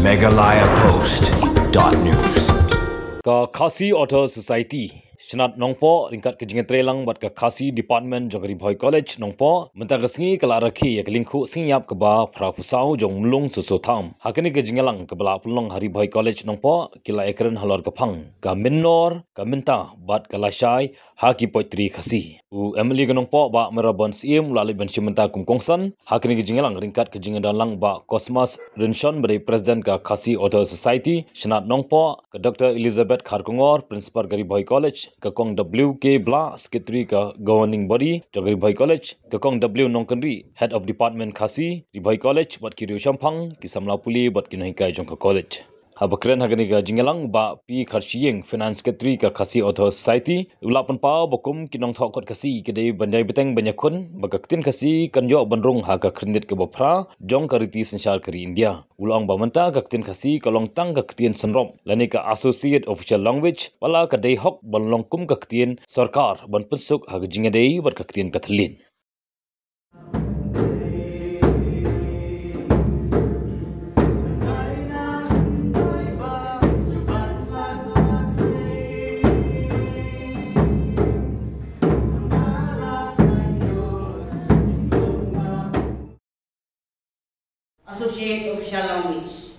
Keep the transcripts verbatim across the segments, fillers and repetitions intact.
Meghalaya Post dot news. Ka Khasi Author Society Shnat Nongpoh ryngkat ka jingïatreilang bad ka Khasi Department jong ka Ri Bhoi College Nongpoh mynta ka sngi ka la rakhe ïa ka lyngkhuh sngi ïap kaba phra phew saw jong Mlung Soso Tham. Ha kane ka jingïalang kaba la pynlong ha Ri Bhoi College Nongpoh ki la ïakren halor ka phang ka mynnor, ka mynta bad ka lashai ha ki poetry Khasi. U M L A ka Nongpoh Bah Mayral Born Syiem u la leit ban shim bynta kum kongsan ha kane ka jingïalang ryngkat ka jingïadonlang Bah Cosmas Rynshon ba dei President ka Khasi Author Society Shnat Nongpoh, ka Doctor Elizabeth Kharkongor, Principal ka Ri Bhoi College, ka Kong W K Blah, Secretary ka Governing Body jong ka Ri Bhoi College, ka Kong W Nongkynrih, Head of Department Khasi, Ri Bhoi College, bad ki riewshemphang, ki samla pule bad ki nonghikai jong ka college. Haba kren ha kane ka jingïalang Bah P Kharshiing, Finance Secretary ka Khasi Author Society, u la pynpaw ba kum ki nongthoh kot Khasi ki dei ban ïai bteng ban ïakhun ba ka ktien Khasi kan ïoh ban rung ha ka khyrnit kaba phra jong ka riti synshar ka ri India. U la ong ba mynta ka ktien Khasi ka long tang ka ktien synrop lane ka Associate Official Language, wat la ka dei hok ban long kum ka ktien sorkar ban pynsuk ha ka jingïadei bad ka ktien ka thylliej. Associate Official Language.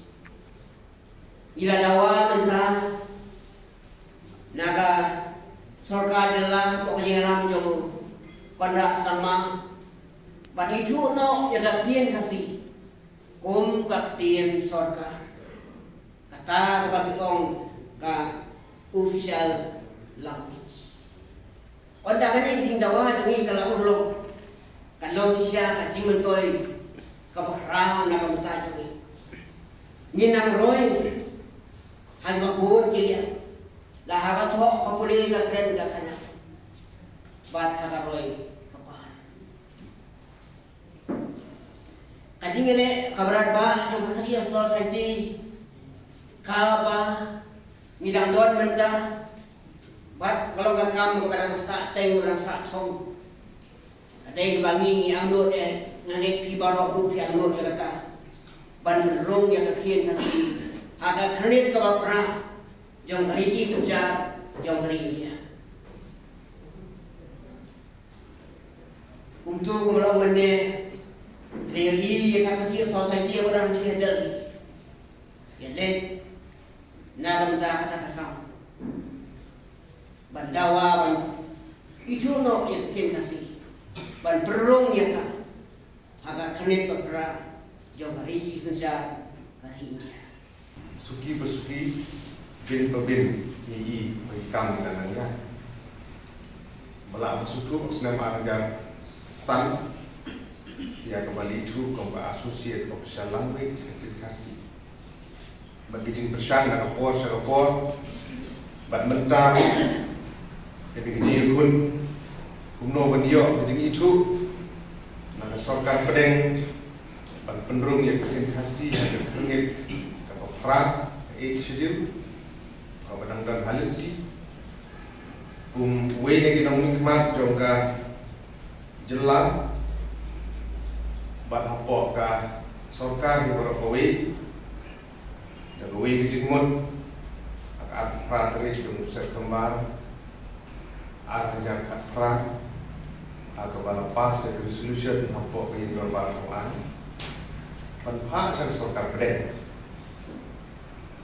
Ngi la dawa mynta na ka sorkar jylla hapoh ka jingïalam jong u Conrad Sangma ban ithuh noh ïa ka ktien Khasi kum ka ktien sorkar. Kata kaba ki ong ka official language. Ynda kane ka jingdawa jong ngi ka la urlong, ka long shisha ka jingmyntoi kaba khraw na ka bynta jong ngi. Ngin nang roi ha kaba bun ki liang, la ha ka thoh ka pule, ka kren ka khanang, bad ha ka roi ka par. Ka jingïaleh kaba radbah jong ka Khasi Author Society kaba ngi dang don mynta, bad ka long ka kam kaba dang sah teng, kaba dang sah thong. Ka dei kaba ngi ngi angnud, eh, nga ngeit phi baroh ruh phi angnud ïa kata, ban pynrung ïa ka ktien Khasi ha ka khyrnit kaba phra jong ka riti synshar jong ka ri India. Kumta kumba la ong mynne, ka dei ïa ka Khasi Author Society kaba dang sdang ïa leit na ka bynta kata ka kam ban dawa ban ithuh noh ïa ka ktien Khasi, ban pynrung ïa ka ha ka khyrnit ba phra jong ka riti synshar ka ri India. Suki pa suki, bynta pa bynta, ngi ïohi ba ki kam ki dang nang ïaid. Ba la ap shuh snem ar hajar san ïa kaba la ithuh kum ka Associate Official Language ka ktien Khasi. Bad ki jingpyrshang na ka por sha ka por, bad mynta ka dei ka jingïakhun kumno ban ïoh ka jingithuh na ka sorkar pdeng ban pynrung ïa ka ktien Khasi ha ka khyrnit kaba phra, ka Eighth Schedule, kaba dang don ha lynti. Kum uwei na ki nongmihkhmat jong ka jylla bad hapoh ka sorkar hi baroh kawei, da kawei ka jingmut, ha ka arphew phra tarik jong u September ar hajar khatphra, ha kaba la pass ïa ka resolution hapoh ka Ïing Dorbar Thaw Aiñ ban phah sha ka sorkar pdeng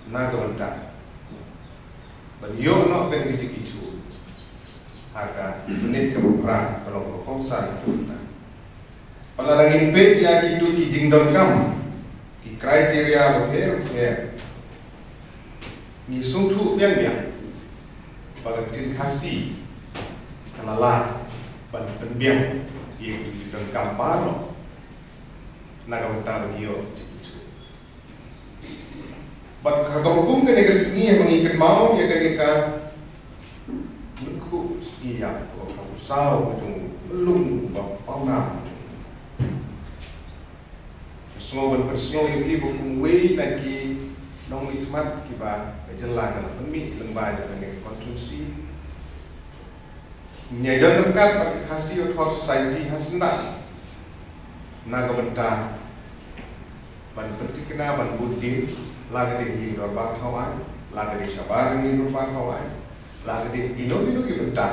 na ka bynta ban ïoh noh ka jingithuh ha ka khyrnit kaba phra, ka long ka kongsan ka bynta. Lada ngin peit ïa kito ki jingdonkam, ki criteria bapher bapher, ngi sngewthuh biang biang ba ka ktien Khasi ka la lah ban pynbiang ïa kito ki jingdonkam baroh na ka bynta ban ïoh jingithuh. Bad ha kaba kum kane ka sngi, haba ngi kynmaw ïa kane ka lyngkhuh sngi ïap kaba phra phew saw ka jong u Mlung ba pawnam. Nga sngew ban pynsngew ïa phi ba kum uwei na ki nongmihkhmat kiba ka jylla ka la pynmih lyngba jong kane ka constituency, ngi ïadon ryngkat bad ka Khasi Author Society ha Shnat na ka bynta Ban pynthikna ban bud dien, la ka dei ha ïing dorbar thaw aiñ, la ka dei shabar ïing dorbar thaw aiñ, la ka dei ha kino kino ki bynta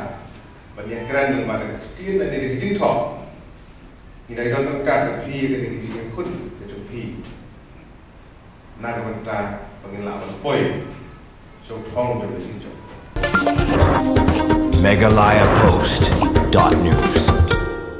ban ïakren lyngba da ka ktien lane da ka jingthoh. Ngi dei don ryngkat bad phi ïa kane ka jingïakhun ka jong phi na ka bynta ba ngin lah ban poi sha u thong jong ka jingjop. Meghalaya Post dot news.